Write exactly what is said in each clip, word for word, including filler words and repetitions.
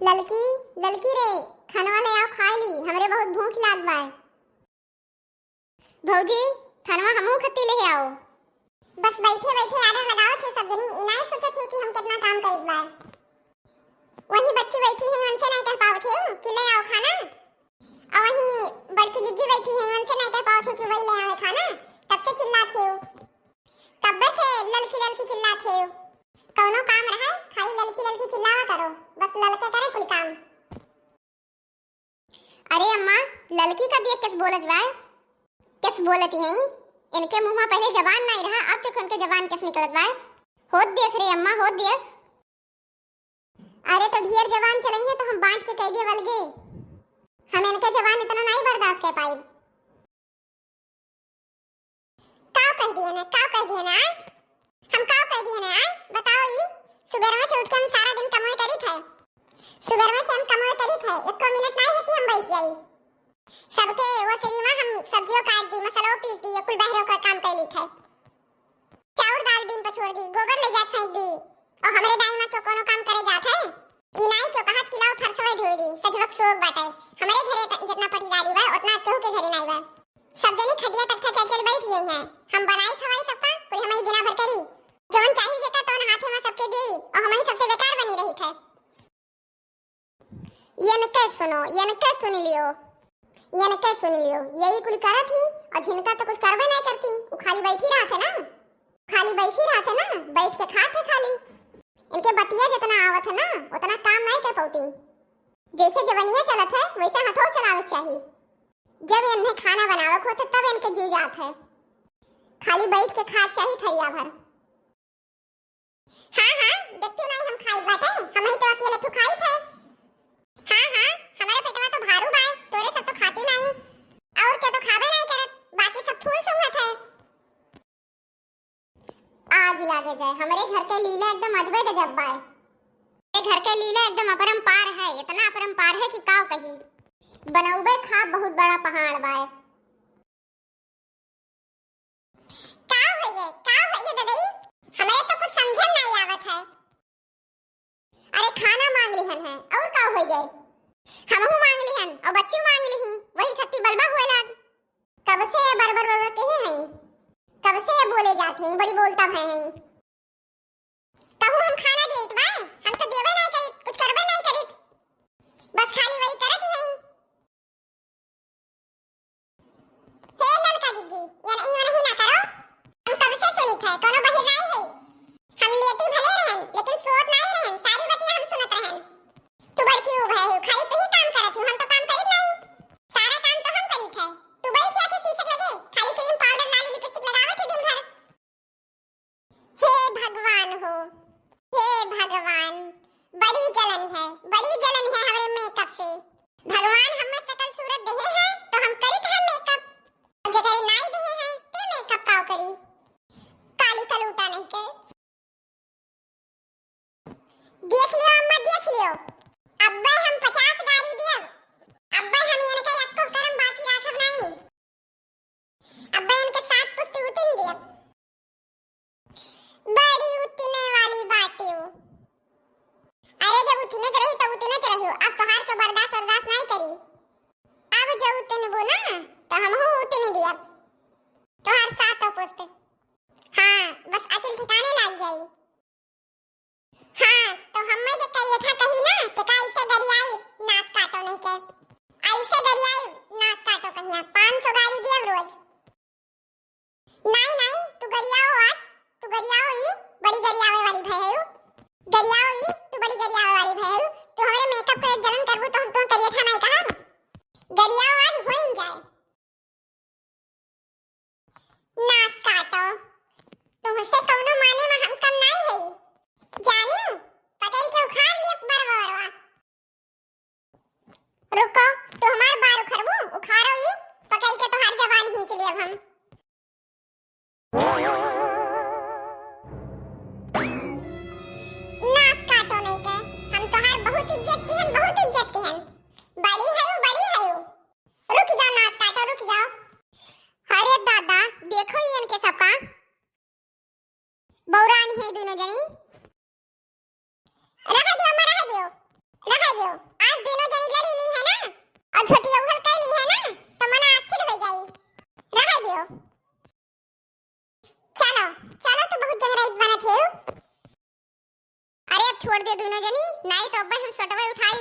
ललकी, ललकी रे, खानवा ले आओ, खाइ ली, हमरे बहुत भूख लाग बाय। भौजी, खानवा हमहू खत्ती लेहे आओ। बस बैठे बैठे आर्डर लगावत है सब जनी, ई नाई सोचत है कि हम कितना काम करीत बाय। वही बच्ची बैठी है, उनसे नाई कह पावत है कि ले आओ खाना, और वही बड़की जिज्जी बैठी है, उनसे नाई कह पावत है कि वही ले आवे खाना। तब से चिल्लात है, तब से ललकी ललकी चिल्लात है। कौनो काम रहा, खाली ललकी ललकी चिल्लावा करो, बस ललके करे कुल काम। अरे अम्मा, ललकी का दिए केस बोलत बाय? केस बोलत हैं? इनके मुँह में पहले जबान नाई रहा, अब तक इनके जबान केस निकलत बाय? होत देख रे अम्मा, होत देख। अरे तो ढेर जबान चलाई है तो हम बांट के कह दे बलगे। हम इनके जबान इतना नाई बर्दाश्त कर पाई। काव कह दिए ना, काव कह दिए ना, आय? हम काव कह दिए ना, आय? बताओ ई, सुबेरवा से उठ के हम सारा दिन कमोए करित है। सुबेरवा से हम कमोए करित है, एको मिनट नाई है कि हम बैठ जाई। सबके वो सरीमा हम सब्जियों काट दी, मसालों पीस दी, ये कुल बहरों का काम कर ली थे। चाउर दाल बीन पछोड़ दी, गोबर ले जात फेंक दी, और हमरे दाई माँ क्यों कोनो काम करे जात है? ई नाई क्यों कहत कि लाओ फरसवे धोई दी, सजवक सोग बाटे। हमरे घरे त-, जितना पटीदारी बा, उतना केहू के घरे नाई बा। सब जनी खटिया तख्ता चल चल बैठ गई हैं। हम बनाई खवाई सबका, कोई हमही दिना भर करी। जवन चाही जेका तवन हाथे में सबके देई, और हमही सबसे बेकार बनी रही थे। यनके सुनो, यनके सुन लियो, यनके सुन लियो। यही कुल करत ही, और झिनका तो कुछ करबे नहीं करती, वो खाली बैठी रहत है ना, खाली बैठी रहत है ना, बैठ के खात है खाली। इनके बतिया जितना आवत है ना, उतना काम नहीं कर पाती। जैसे जवनिया चलत है, वैसे हाथों चलावे के चाही। जब इन्हें खाना बनावे के होते, तब इनके जी जात है। खाली बैठ के खात चाही थरिया भर। हाँ, हाँ, देखती नहीं हम खाई बाटे, हम ही तो अकेले ठु खाई थे। हाँ, हाँ, हमारे पेटवा तो भारू बाय, तोरे सब तो खाती नहीं, और क्या तो खाबे नहीं करत, बाकी सब फूल सूंघत है। आग लागे जाए, हमरे घर के लीला एकदम अजबे गजब बाय। हमरे घर के लीला एकदम अपरंपार है, इतना अपरंपार है कि काव कही। बनौबे खा बहुत बड़ा पहाड़ बाय। का होइए, का होइए ददई? हमरे तो कुछ समझे में नाई आवत है। अरे खाना मांग लिहन है, और का होइए? हमहू मांग लिहन, और बच्चू मांग लिही, वही खत्ती बलबा हुए लाग। कब से ये बरबर बरबर कहे हैं? कब से ये बोले जात हैं, बड़ी बोलता भय हैं। कहूँ हम खाना देत बाय, हम तो देवे नाई करित, कुछ करबे नाई करित, बस खाली वही करत ही हैं। हे ललका दीदी, ये नहीं, ये नहीं ना करो। हम कब से सुनित है, कोनो बहिर नाई है। हम लेटी भले रहन, लेकिन सोत नाई रहन, सारी बतिया हम सुनत रहन। तू बड़की उभे है, खाली तू ही काम करत हो, हम तो काम करित नाई। सारा काम तो हम करित है। तू बैठ या तो शीशे लगे, खाली क्रीम पाउडर लाली लिपस्टिक लगावत है दिन भर। हे भगवान हो, हे भगवान, बड़ी जलन है, बड़ी जलन है हमरे मेकअप से। भगवान हमें शकल सूरत देहे हैं तो हम करित है मेकअप, और जेकरे नाई देहे हैं ते मेकअप काव करी? काली कलूटा नहीं के। देख लियो अम्मा, देख लियो, अब्बे हम पचास गारी दियब, अब्बे हम इनके एको करम बाकी राखब नहीं। अब्बे इनके सात पुस्त उतिन दियब। बड़ी उतिने वाली बाटियो। अरे जब उतिने के रही तो उतिने के रही, अब तोहार के बर्दाश्त बर्दाश्त नहीं करी। अब जब उतिनबो ना तो हमहू उतिन दियब तोहार सात पुस्त। हाँ, बस अकिल ठिकाने लाग जाई। हाँ, तो हम्मे जे करियठा कही ना, ते का ऐसे गरियाई नास काटो नहीं के। ऐसे गरियाई नास काटो कहिया, पाँच सौ गारी दियब रोज। नहीं, नहीं, तू गरियाओ आज, तू गरियाओ ई, बड़ी गरियावे वाली भय है यू। गरियाओ ई, तू बड़ी गरियावे वाली भय है यू। तू हमरे मेकअप के जलन करबू तो हम तो करियठा नहीं कहब। गरियाओ आज होइन जाए। नास काटो, तुमसे कौनो माने में हम कम नाई हई। जानियो, पकड़ के उखाड़ लियो बरवा बरवा। रुको, तू हमार बार उखड़बू, उखाड़ो ई, पकड़ के तोहार जबान खींच लेब हम। नास काटो नहीं के, हम तोहार बहुत इज्जत किहन, बहुत इज्जत किहन। बड़ी है यू, बड़ी है यू। रुक जाओ नास काटो, रुक जाओ। अरे दादा, देखो ही इनके सबका। बौरान है दोनों जनी। रहा दियो अम्मा, रहा दियो, रहा दियो। नाई तो अब्बे हम सटवे उठाई।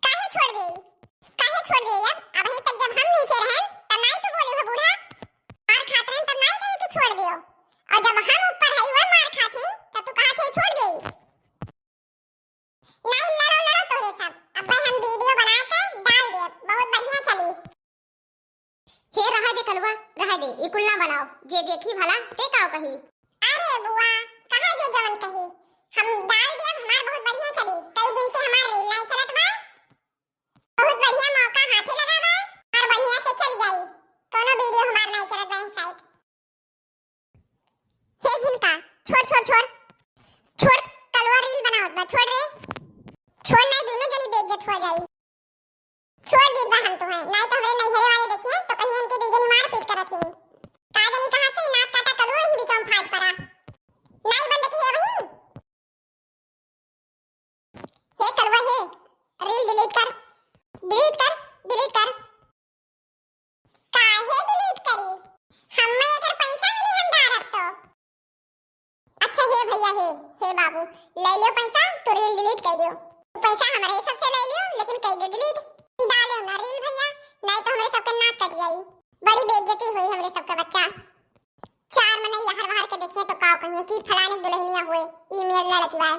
काहे छोड़ देई? काहे छोड़ देई? अब, अबहीं तक जब हम नीचे रहन, तब नाई तो बोले हो बूढ़ा। मार खात रहन, तब नाई कहे कि छोड़ दियो। और जब हम ऊपर हई, वह मार खात ही, तब तू कहा थे छोड़ देई? नाई लड़ो, लड़ो तोहरे सब। अब्बे हम video बना के डाल देब, बहुत बढ़िया चली। हे रहा दे कलुआ, रहा दे, ई कुल ना बनाओ, जे देखी भला ते काव कही। अरे बुआ, कहा जे जवन कही, हम डाल देब, हमार बहुत बढ़िया चली। कई दिन से हमार reel नाई चलत बा, बहुत बढ़िया मौका हाथे लगा बा, हमार बढ़िया से चल जाई, कोनो video हमार नाई चलत बा site। हे झिनका, छोड़, छोड़, छोड़। छोड़, कलुआ reel बनावत बा, छोड़ रे। छोड़, नाई दुनो जनी बेइज्जत हो जाई। छोड़ दीत बा हम तुहे, नाई तो हमरे नैहरे वाले देखिए तो कहीं हमके दू जनी मारपीट करत ही। का जनी कहाँ से नाक काटा कलुआ ही बीचों फाट पड़ा। नाई बंद किए वही। हे कलुआ हे, reel delete कर, delete कर, delete कर। काहे delete करी? हम्मे एकर पैसा मिली हम डारब तो। अच्छा हे भैया हे, हे बाबू, ले लियो पैसा, तू reel delete कर दियो। तू पैसा हमरे सबसे ले लियो, लेकिन कर दियो delete। डालियो ना reel भैया, नहीं तो हमरे सबके नाक कट जाई। बड़ी बेइज्जती हुई हमरे सबके बच्चा। चार मनई यहर वहर के देखिए तो काव कहिए कि फलानी दुल्हनिया हुए, ई मेर लड़त बा।